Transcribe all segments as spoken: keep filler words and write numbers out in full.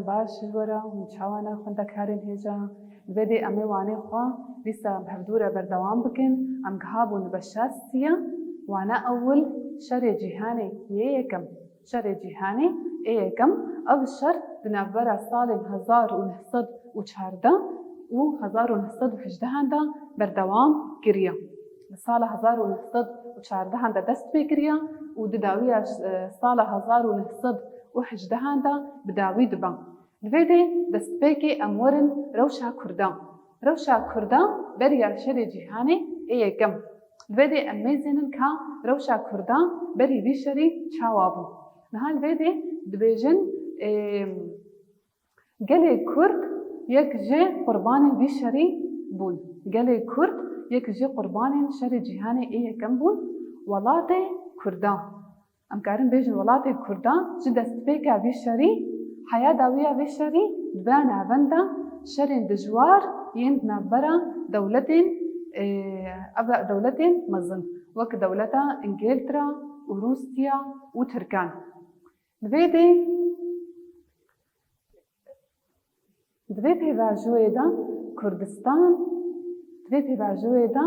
Baş ji we re, hûn çawa ne xwendekarên hêja? Li vê dê em ê wanê xwe dîsa bi hevdû re berdewam bikin. Em gihabûn beşa sisiya, wana ewil, şerê cîhanê yê yekem. Şerê cîhanê ê yekem, ev şer di navbera salên hezar û neh sed û çardeh û hezar û neh sed û hejdehan de berdewam kiriye. Li sala hezar û neh sed û çardehan de dest pê kiriye û di dawiya, e, sala hezar û neh sed û hejdehan de bi dawî dibe. Li vê dê destpêkê em werin rewşa Kurdan. Rewşa Kurdan beriya şerê cîhanê ê yekem. Li vê dê em mêzênin ka rewşa Kurdan berî vî şerî çawa bû. Niha li vê dê dibêjin, ê, gelê Kurd yek ji qurbanên vî şerî bûn. Gelê Kurd yek ji qurbanên şerê cîhanê ê yekem bûn. Welatê Kurdan. Em karin bêjin welatê Kurdan ji destpêka vî şerî, heya dawiya vê şerî dibe navenda şerên dijwar yên di navbera dewletên, e, ev dewletên mezin, wek dewleta Îngiltera û Rûsya û Tirkan. Li vê dê Di vê pêvajoyê de Kurdistan, di vê pêvajoyê de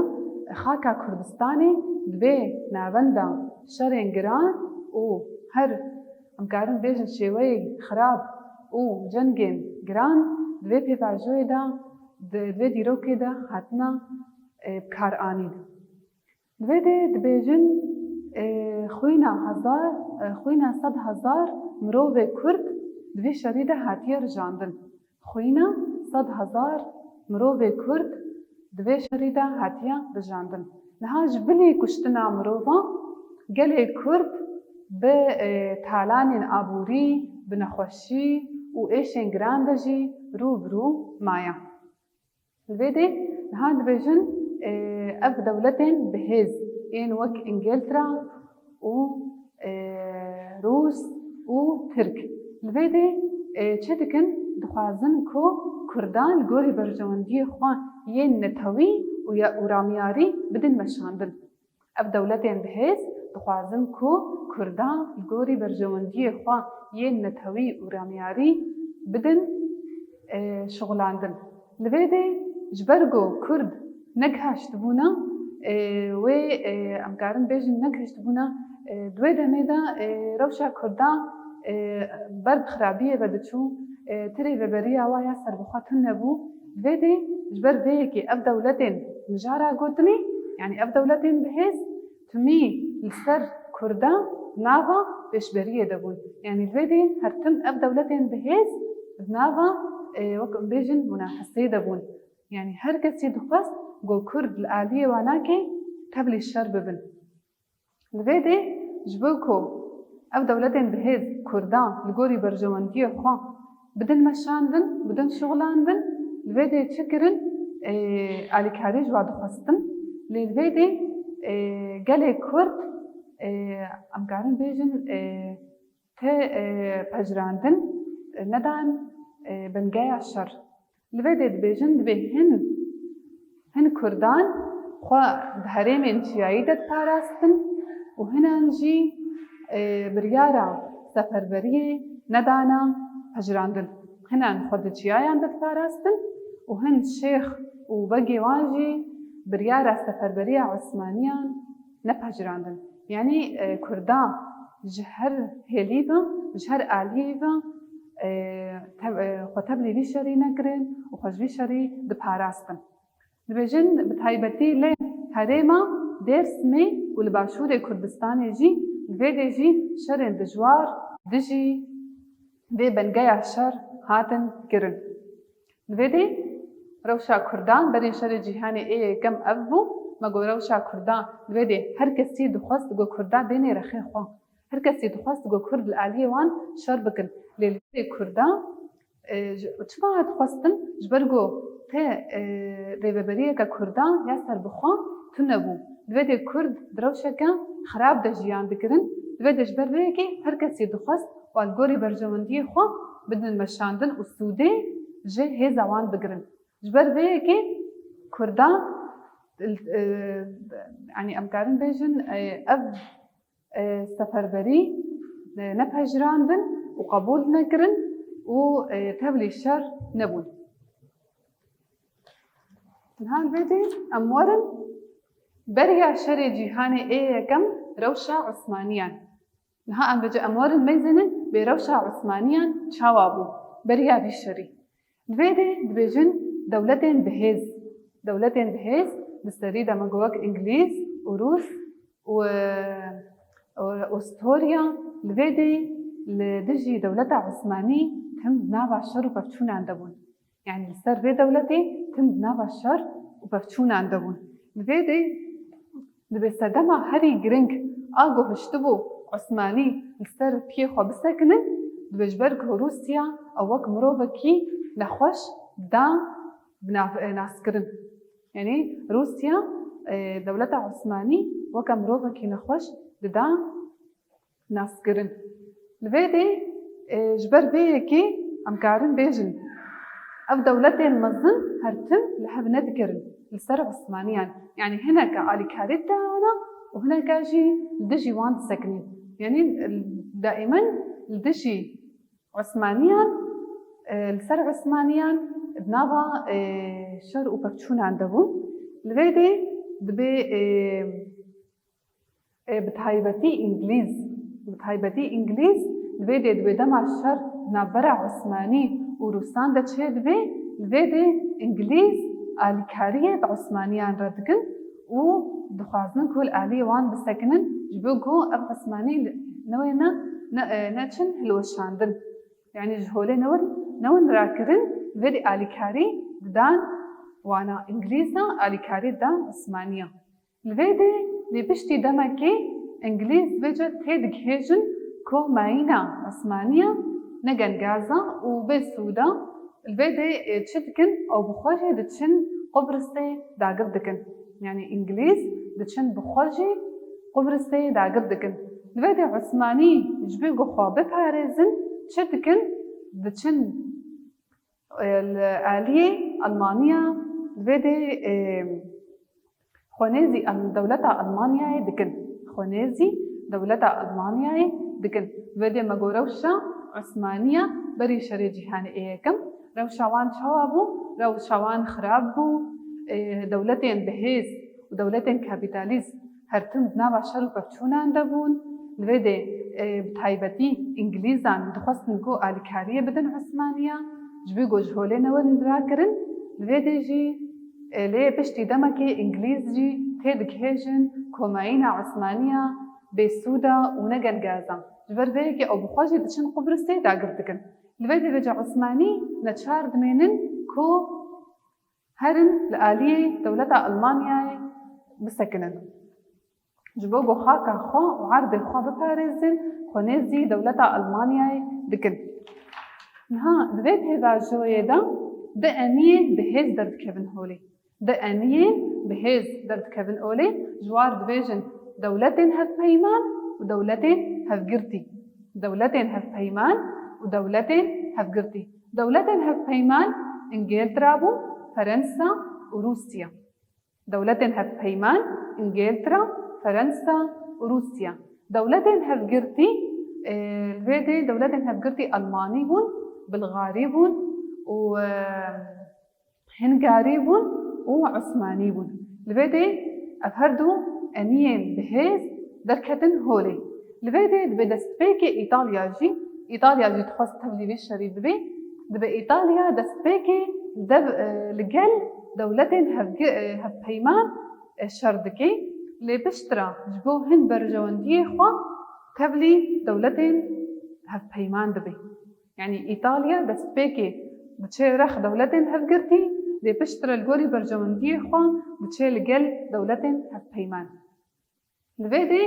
xaka Kurdistanê dibê navenda şerên giran û her, em karin bêjin, şêweyê xirab û cengên giran di vê pêvajoyê de, di vê dîrokê de hatine, e, bikaranîn. Li vê dê dibêjin, e, xwîna hezar, e, xwîna sed hezar mirovê Kurd di vê şerî de hatiye rijandin. Xwîna sed hezar mirovê Kurd di vê şerî de hatiye rijandin. Niha ji bilî kuştina mirovan gelê Kurd bi, e, talanên aborî, bi nexweşî û êşên giran de jî rû bi rû maye. Li vê dê niha dibêjin, e, ev dewletên bihêz yên wek Îngiltera û, e, Rûs û Tirk. Li vê dê, e, çi dikin? Dixwazin ku Kurdan li gorî berjewendiyê xwe yên netewî û ya, û ramyarî bidin meşandin. Ev dewletên bihêz dixwazin ku Kurdan li gorî berjewendiyê xwe yên netewî û ramyarî bidin, e, şixulandin. Li vê dê ji ber ku Kurd negihiştibûna, e, wê, e, em karin bêjin negihiştibûna, e, di wê demê de, e, rewşa Kurdan, e, ber bi xirabiyê ve diçû, e, ti rêveberiya wa ya serbixwe tune bû. Li vê dê ji ber vê yekê ev dewletên mijara gotinê, yanî ev dewletên bihêz, timî li ser Kurdan nava pêşberiyê de bûn. Yanî li vê dê her tim ev dewletên bihêz di nava, e, wek em bêjin, munafeseyê de bûn. Yanî her kesî dixwest ku Kurd li aliyê wan nake tevlî şer bibin. Li vê dê ji bo ku ev dewletên bihêz Kurdan li gorî berjewendiyê xwe bidin meşandin, bidin şixulandin, li vê dê çi kirin? Ê, alîkarî ji wan dixwestin. Lê li vê dê, ê, gelê Kurd, ê, em karin bêjin, ê, ti, ê, pejirandin, ê, nedan, ê, bingeya şer. Li vê dê dibêjin, divê hin, hin Kurdan xwe di herêmên çiyayî de diparastin û hinan jî, e, biryara seferberiyê nedana pejirandin. Hinan xwe di çiyayan de diparastin û hin şêx û begê wan jî biryara seferberiya Osmaniyan nepejirandin. Yanî, e, Kurdan ji her hêlî ve, ji her aliyê ve, e, tev-, e, xwe tevlî vî şerî nekirin û xwe ji vî şerî diparastin. Dibêjin, bi taybetî li herêma Dêrsimê û li başûrê Kurdistanê jî li vê dê jî şerên dijwar dijî vê bengeya şer hatin kirin. Li vê dê rewşa Kurdan berî şerê cîhanê ê yekem ev bû. Me got rewşa Kurdan li vê dê her kesî dixwest ku Kurdan bênê rexê xwe. Her kesî dixwest ku Kurd li aliyê wan şer bikin. Lê li vê dê Kurdan, e, ji, çima dixwestin? Ji ber ku te, e, rêveberiyeke Kurdan ya serbixwe tune bû. Li vê dê Kurd di rewşeke xirab de jiyan dikirin. Li vê dê ji ber vê yekê her kesî dixwest wan li gorî berjewendiyê xwe bidin meşandin û sûdê ji hêza wan bigirin. Ji ber vê yekê Kurdan, e, yanî em karin bêjin, e, ev, e, seferberî, e, nepejirandin û qebûl nekirin. û, e, tevlî şer nebûn. Niha li vê de em werin beriya şerê cîhanê ê yekem rewşa Osmaniyan. Niha em vêca em werin mêzinin bê rewşa Osmaniyan çawa bû beriya vî şerî. Li vê de dibêjin dewletên bihêz. Dewletên bihêz di serî de me got wek Îngilîz û Rûs û, û, û Ostorya li vê de li dijî dewleta Osmanî tim di nava şer û pevçûnan de bûn. Yanî li ser vê dewletê tim di nava şer û pevçûnan de bûn. Li vê de dibê sedema herî giring a ku hiştibû Osmanî li ser piyê xwe bisekinin, dibê ji ber ku Rûsya ew wek mirovekî nexweş da bi nav-, e, naskirin. Yanî Rûsya, e, dewleta Osmanî weke mirovekî nexweş dida naskirin. Li vê de, e, ji ber vê yekê em karin bêjin, ev dewletên mezin her tim li hev nedikirin li ser Osmaniyan. Yanî hineke alîkarî didana û hineke jî li dijî wan disekinîn. Yanî, e, daimen li dijî Osmaniyan, e, li ser Osmaniyan di nava, e, şer û pevçûnan de bûn. Li vê de dibê, e, e, bi taybetî Îngilîz, bi taybetî Îngilîz li vê de dibê dema şer di navbera Osmanî û Rûsan de çêdibe, li vê de Îngilîz alîkariyê di Osmaniyan re dikin û dixwazin ku li aliyê wan bisekinin, ji bo ku ev Osmanî li, newê ne, ne, e, neçin hilweşandin. Yanî ji holê newin, newin rakirin, li vê de alîkarî didan wana. Îngilîza alîkarî didan Osmaniya. Li vê de lê piştî demekê Îngilîz vêca têdigihêjin ku mayîna Osmaniya ne gengaza û bê sûd e. Li vê de, e, çi dikin? Ew bi xwe jî diçin Qubrisê dagir dikin. Yanî Îngilîz diçin bi xwe jî Qubrisê dagir dikin. Li vê de Osmanî ji bo ku xwe biparêzin çi dikin? Diçin, e, li aliyê Almanya, li vê de, e, xwe nêzî Al-, dewleta Almanyayê dikin. Xwe nêzî dewleta Almanyayê dikin. Li vê de me got rewşa Osmaniya berî şerê cîhanê ê yekem. Rewşa wan çawa bû? Rewşa wan xirab bû. E, dewletên bihêz û dewletên kapîtalîst her tim di nava şer û pevçûnan de bûn. Li vê de, e, bi taybetî Îngilîzan dixwestin ku alîkariyê bidin Osmaniya, ji bo ku ji holê newin rakirin. Li vê de jî, e, lê piştî demekê Îngilîz jî têdigihêjin ku mayîna Osmaniya bêsûd e û ne gengaza. Ji ber vê yekê ew bi xwe jî diçin Qubrisê dagir dikin. Li vê de vêca Osmanî neçar dimênin ku herin li aliyê dewleta Almanyayê bisekinin. Ji bo ku xaka xwe û erdê xwe biparêzin, xwe nêzî dewleta Almanyayê dikin. Niha di vê pêvajoyê de du eniyên bihêz derdikevin holê. Du eniyên bihêz derdikevin holê, ji war dibêjin dewletên hevpeyman û dewletên hevgirtî. Dewletên hevpeyman û dewletên hevgirtî. Dewletên hevpeyman Îngiltera bû, Ferensa û Rûsya. Dewletên hevpeyman Îngiltera, Ferensa û Rûsya. Dewletên hevgirtî, e, li vê de dewletên hevgirtî Almanî bûn, Bilgarî bûn û, e, Hingarî bûn û Osmanî bûn. Li vê de ev her du eniyên bihêz derketin holê. Li vê de dibê destpêkê Îtalya jî, Îtalya jî dixwest tevlî vê şerî bibe, dibê Îtalya destpêkê li dev, e, li gel dewletên hevgi-, e, hevpeyman, e, şer dike. Lê piştre ji bo hin berjewendiyê xwe tevlî dewletên hevpeyman dibe. Yanî Îtalya destpêkê diçe rex dewletên hevgirtî, lê piştre li gorî berjewendiyê xwe diçe li gel dewletên hevpeyman. Li vê de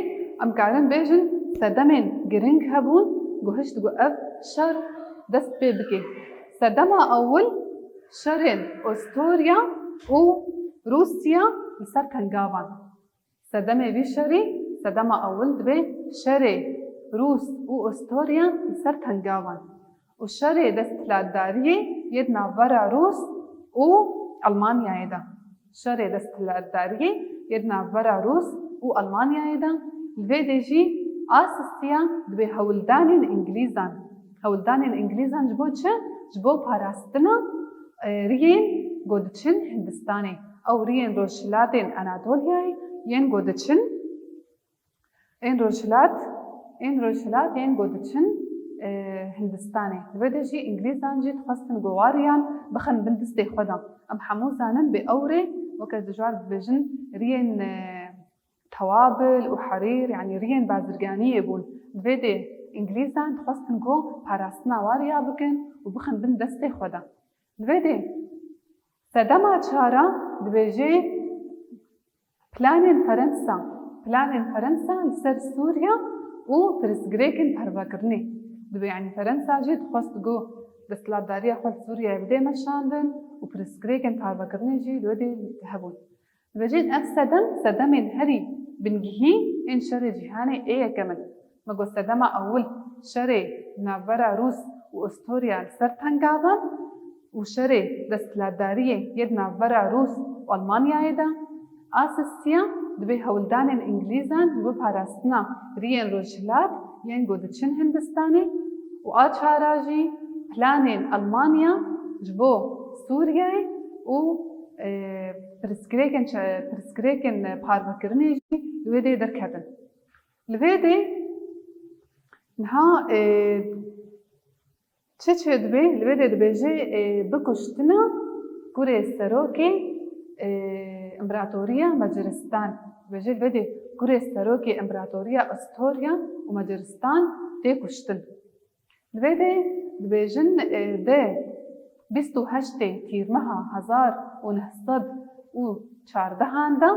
em karin bêjin sedemên giring hebûn, ku hişt ku ev şer dest pê bike. Sedema ewil şerên Ostorya û Rûsya li ser tengavan. Sedemê vî şerî, sedema ewil dibe şerê Rûs û Ostorya li ser tengavan û şerê desthilatdariyê yê di navbera Rûs û Almanyayê de. Şerê desthilatdariyê yê di navbera Rûs û Almanyayê de, li vê de jî asistiya dibe hewldanên Îngilîzan. Hewldanên Îngilîzan ji bo çi? Ji bo parastina, e, riyên ku diçin Hindistanê. Ew riyên rojhilatên Anatolyayê yên ku diçin, ên rojhilat, ên rojhilat yên ku diçin, e, Hindistanê. Li vê de jî Îngilîzan jî dixwestin ku wa riyan bixin bin destê xwe de. Em hemû zanin bê ew rê, weke dijwar dibêjin, riyên, e, tewabil û herîr, yanî riyên bazirganiyê bûn. Li vê de Îngilîzan dixwestin ku parastina wa riya bikin û bixin bin destê xwe de. Li vê de sedema çara dibêje planên Ferensa. Planên Ferensa li ser Sûriya û pirsgirêkên parvekirinê. Dibê, yanî Ferensa jî dixwest ku desthilatdariya xwe li Sûriyeyê bide meşandin û pirsgirêkên parvekirinê jî li wê de hebûn. Dibêjin ev sedem, sedemên herî bingehîn ên şerê cîhanê ê yekem in. Me got sedema ewil şerê navbera Rûs û Ostorya li ser Tengavan û şerê desthilatdariyê yê di navbera Rûs û Almanyayê de. A sisiya dibê hewldanên Îngilîzan ji bo parastina riyên rojhilat yên ku diçin Hindistanê û a çara jî planên Almanya ji bo Sûriyeyê û, e, pirsgirêkên çe-, pirsgirêkên parvekirinê jî li wê dê derketin. Li vê dê niha, e, çi çêdibe? Li vê dê dibêje, e, bikuştina kurê serokê, e, împeratoriya Macaristan. Dibêje li vê dê kurê serokê împeratoriya Ostorya û Macaristan tê kuştin. Li vê de dibêjin, e, di bîst û heştê Tîrmeha hezar û neh sed û çardehan de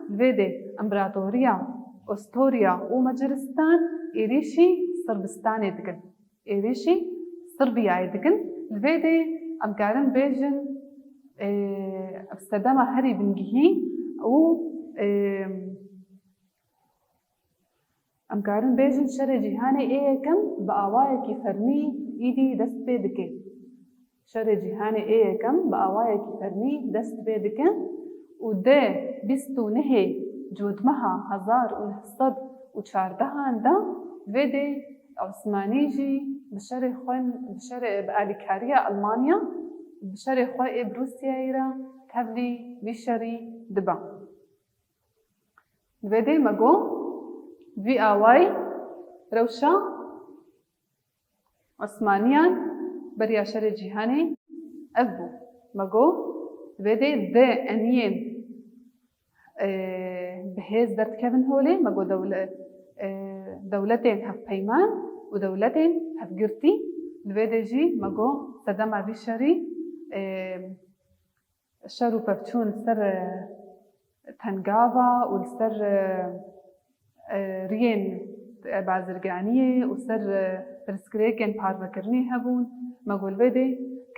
li vê de împeratoriya Ostorya û Macaristan êrîşî Sirbistanê dikin. Êrîşî Sirbiyayê dikin. Li vê de em karin bêjin, e, ev sedema herî bingehîn û, e, Em karin bêjin şerê cîhanê ê yekem bi awayekî fermî îdî dest pê dike. Şerê cîhanê ê yekem bi awayekî fermî dest pê dike û di bîst û nehê Cotmeha hezar û neh sed û çardehan de vê dê Osmanî jî bi şerê xwe, bi şerê, bi alîkariya Almanya, bi şerê xwe ê bi Rûsyayê re tevlî vî şerî dibe. Li vê dê me got, vî awayî rewşa Osmaniyan beriya şerê cîhanê ev bû. Me got, li vê dê di eniyên, e, bi hêz derdikevin holê, me got dewle-, e, dewletên hevpeyman û dewletên hevgirtî. Li vê dê jî me got sedema vî şerî, e, şer û pevçûn li ser, e, tengava û li ser, e, e, riyên, e, bazirganiyê û ser, e, pirsgirêkên parvekirinê hebûn. Me got li vê dê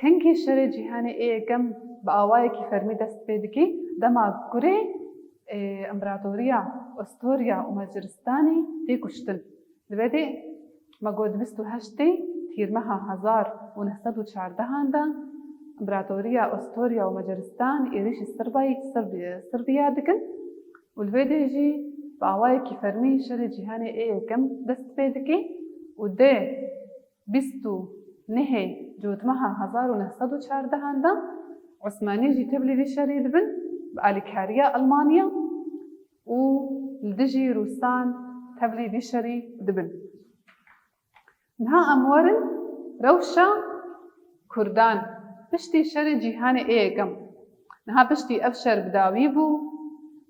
kengî şerê cîhanê ê yekem bi awayekî fermî dest pê dike, dema kurê, e, împeratoriya Ostorya û Macaristanê tê kuştin. Li vê dê me got bîst û heştê Tîrmeha hezar û neh sed û çardehan de împeratoriya Ostorya û Macaristan êrîşî Sirbay-, Sirbi-, Sirbiya dikin û li vê dê jî bi awayekî fermî şerê cîhanê ê yekem dest pê dike û di bîst û nehê Cotmeha hezar û neh sed û çardehan de Osmanî jî tevlî vî şerî dibin bi alîkariya Almanya û li dijî Rûsan tevlî vî şerî dibin. Niha em werin rewşa Kurdan piştî şerê cîhanê ê yekem. Niha piştî ev şer bi dawî bû,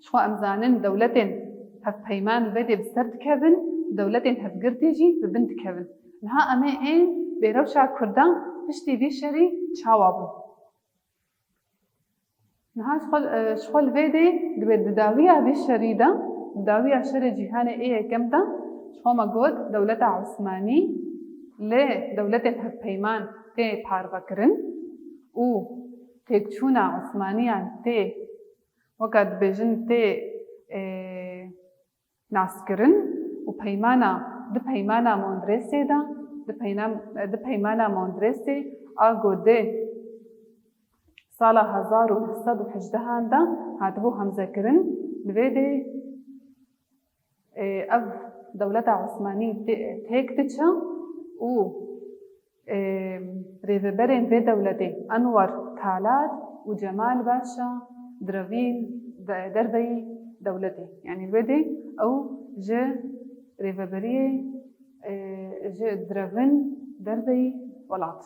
ji xwe em zanin dewletên hevpeyman vê dê bi ser dikevin, dewletên hevgirtî jî bi bin dikevin. Niha em ê ên bê rewşa Kurdan piştî vî şerî çawa bû? Niha ji xwe, e, ji xwe li vê dê dibê di dawiya vî şerî de, di dawiya şerê cîhanê ê yekem de, ji xwe me got dewleta Osmanî li dewletên hevpeyman tê parvekirin û têkçûna Osmaniyan tê, weke dibêjin tê, e, naskirin û peymana, di peymana Mondrêsê de, di peynam-, di peymana Mondrêsê a ku di sala hezar û neh sed û hejdehan de hatibû hemzekirin, li vê dê, e, ev dewleta Osmanî tê-, têk diçe û e, rêveberên vê dewletê Enwer Talat û Cemal Başa direvîn de-, derveyî dewletê. Yanî vê dê ew ji rêveberiyê, e, ji direvin derveyî welat.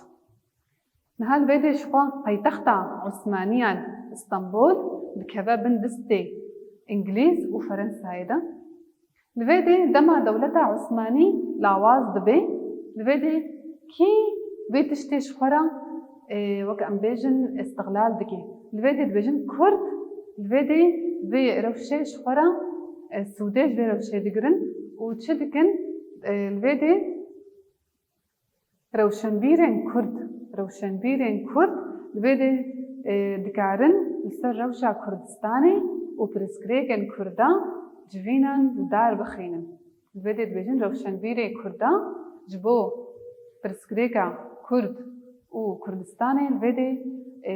Niha li vê dê ji xwe paytexta Osmaniyan Stenbol dikeve bin destê Îngilîz û Ferensayê de. Li vê dê dema dewleta Osmanî lawaz dibe, li vê dê kî vê tiştê ji xwe re, e, wek em bêjin, îstiqlal dike? Li vê dê dibêjin Kurd, li vê dê vê rewşê ji xwe re, e, sûdê ji vê rewşê digirin û çi dikin, e, li vê dê Rewşenbîrên Kurd, rewşenbîrên Kurd li vê dê, e, dikarin li ser rewşa Kurdistanê û pirsgirêkên Kurdan civînan li dar bixînin. Li vê dê dibêjin rewşenbîrê Kurdan ji bo pirsgirêka Kurd û Kurdistanê li vê dê, e,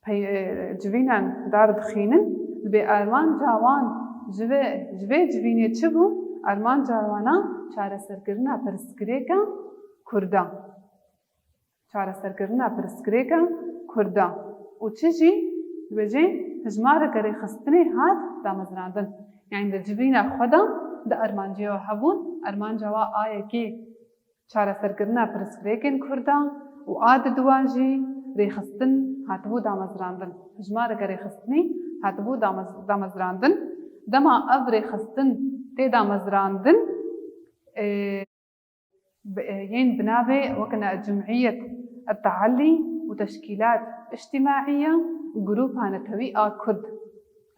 pey-, e, civînan dar dixînin, dibê armanca wan ji vê, ji vê civînê çi bû? Armanca wana çareserkirina pirsgirêka Kurdan. Çareserkirina pirsgirêka Kurdan. Û çi jî dibêjê hejmareke rêxistinê hat damezrandin. Yanî di civîna xwe de di armancê wa hebûn, armanca wa a yekê çareserkirina pirsgirêkên Kurdan û a di duwan jî rêxistin hatibû damezrandin. Hejmareke rêxistinî hatibû damez-, damezrandin. Dema ev rêxistin tê damezrandin, e, bi-, e, yên bi navê wekine Cimiyet Tealî û Teşkîlat Îctimaiye û Grûpa Netewî a Kurd.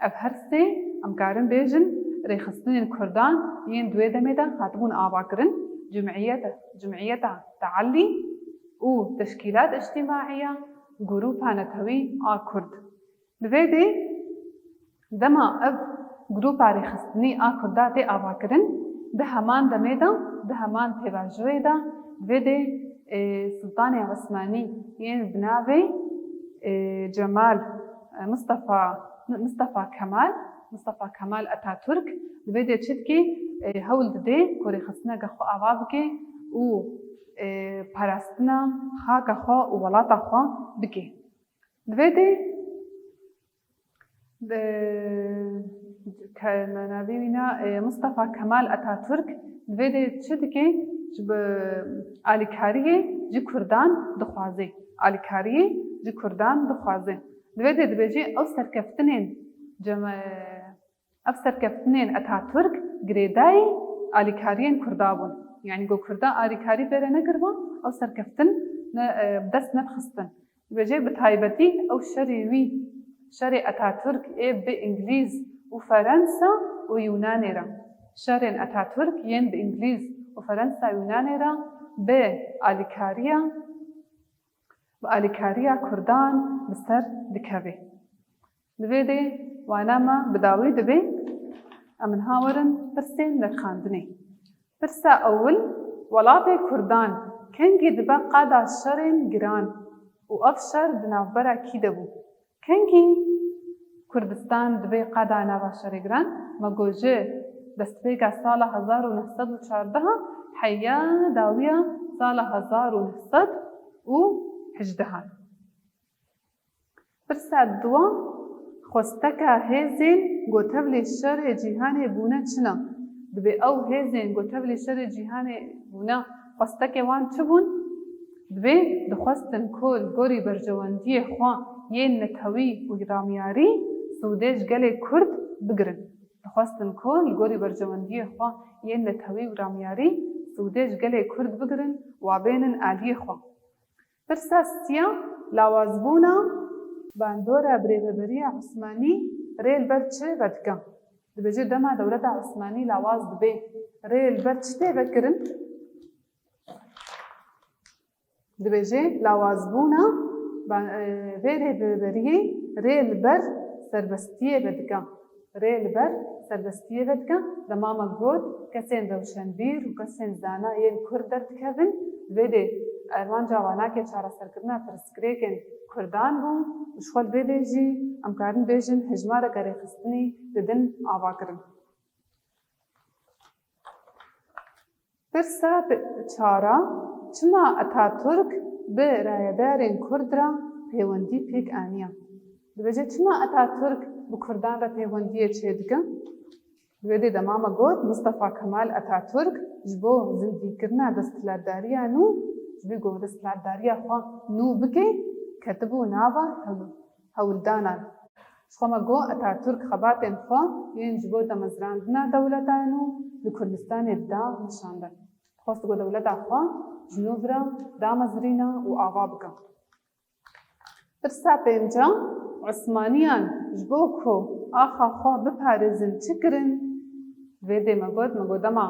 Ev her sê, em karin bêjin, rêxistinên Kurdan yên di wê demê de hatibûn avakirin, Cumiyet, Cumiyeta Tealî û Teşkîlat Îctimaiye, Grûpa Netewî a Kurd. Li vê dê dema ev grûpa rêxistinî a Kurda tê avakirin, di heman demê de, di heman pêvajoyê de, li vê dê, e, Sultanê Osmanî yên bi navê, e, Cemal, e, Mustafa, Mustafa Kemal, Mustafa Kemal Atatürk, li vê dê çi dike, e, hewl dide ku rêxistineke xwe ava bike û, e, parastina xaka xwe û welata xwe bike. Li vê dê, e, ke-, me navê wî na, e, Mustafa Kemal Atatürk li vê dê çi dike? Ji bi alîkariyê ji Kurdan dixwaze. Alîkariyê ji Kurdan dixwaze. Li vê dê dibêje ew serkeftinên cem-, e, Ev serkeftinên Atatürk girêdayî alîkariyên Kurda bûn. Yanî ku Kurda alîkarî pê re nekiribû, ew serkeftin ne, e, bi dest nedixistin. Dibêje bi taybetî ew şerê wî, şerê Atatürk ê bi Îngilîz û Ferensa û Yûnanê re. Şerên Atatürk yên bi Îngilîz û Ferensa Yûnanê re bi alîkariya, bi alîkariya Kurdan bi ser dikeve. Li vê dê wana me bi dawî dibe, em niha werin pirsên nirxandinê. Pirsa ewil, welatê Kurdan kengî dibe qada şerên giran û ev şer di navbera kî de bû? Kengî Kurdistan dibe qada nava şerê giran? Me got ji destpêka sala hezar û neh sed û çardeh heya dawiya sala hezar û neh sed û hejdeh. Pirsa diduwa, xwesteka hêzên ku tevlî şerê cîhanê bûne çi ne? Dibê ew hêzên ku tevlî şerê cîhanê bûne, xwestekê wan çi bûn? Dibê dixwestin ku li gorî berjewendiyê xwe yên netewî û ramyarî sûdê ji gelê Kurd bigirin. Dixwestin ku li gorî berjewendiyê xwe yên netewî û ramyarî sûdê ji gelê Kurd bigirin û bênin aliyê xwe. Pirsa sisiya, lawazbûna bandora birêveberiya Osmanî rê li ber çi vedike? Dibêje dema dewleta Osmanî lawaz dibe, rê li ber çi tê vekirin? Dibêje lawazbûna ba-, e, vê rêveberiyê rê li ber serbestiyê vedike. Rê li ber serbestiyê vedike. Dema me got, kesên rewşenbîr û kesên zana yên Kurd derdikevin, vê dê armanca wan nake çareserkirina pirsgirêkên Kurdan bû û ji xwe li vê dê jî em karin bêjin hejmareke rêxistinî didin avakirin. Pirsa bi-, çar a, Çima Atatürk bi rayedarên Kurd re pêwendî pêk aniye? Dibêje çima Atatürk bi Kurdan re pêwendiyê çêdike? Di vê dê de me got, Mustafa Kemal Atatürk ji bo zindîkirina desthilatdariya nû, ji bo ku desthilatdariya xwe nû bike, ketibû nava hewl-, hewldanan. Ji xwe me got, Atatürk xebatên xwe yên ji bo damezrandina dewleta nû li Kurdistanê da nîşan da. Dixwest ku dewleta xwe ji nû re damezrîne û ava bike. Pirsa pênca, Osmaniyan ji bo ku axa xwe biparêzin çi kirin? Vê dê me got, me got dema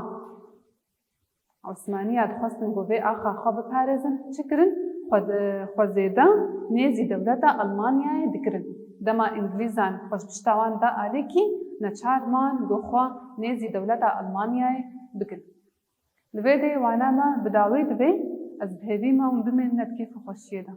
Osmaniya dixwestin ku vê axa xwe biparêzin, çi kirin? Xwe, xwe zêde nêzî dewleta Almanyayê dikirin. Dema Îngilîzan xwe ji pişta wan da alîkî, neçar man ku xwe nêzî dewleta Almanyayê bikin. Li vê dê wana me bi dawî dibe, ez bi hêvî me hûn bimînin di kêf û xweşiyê de.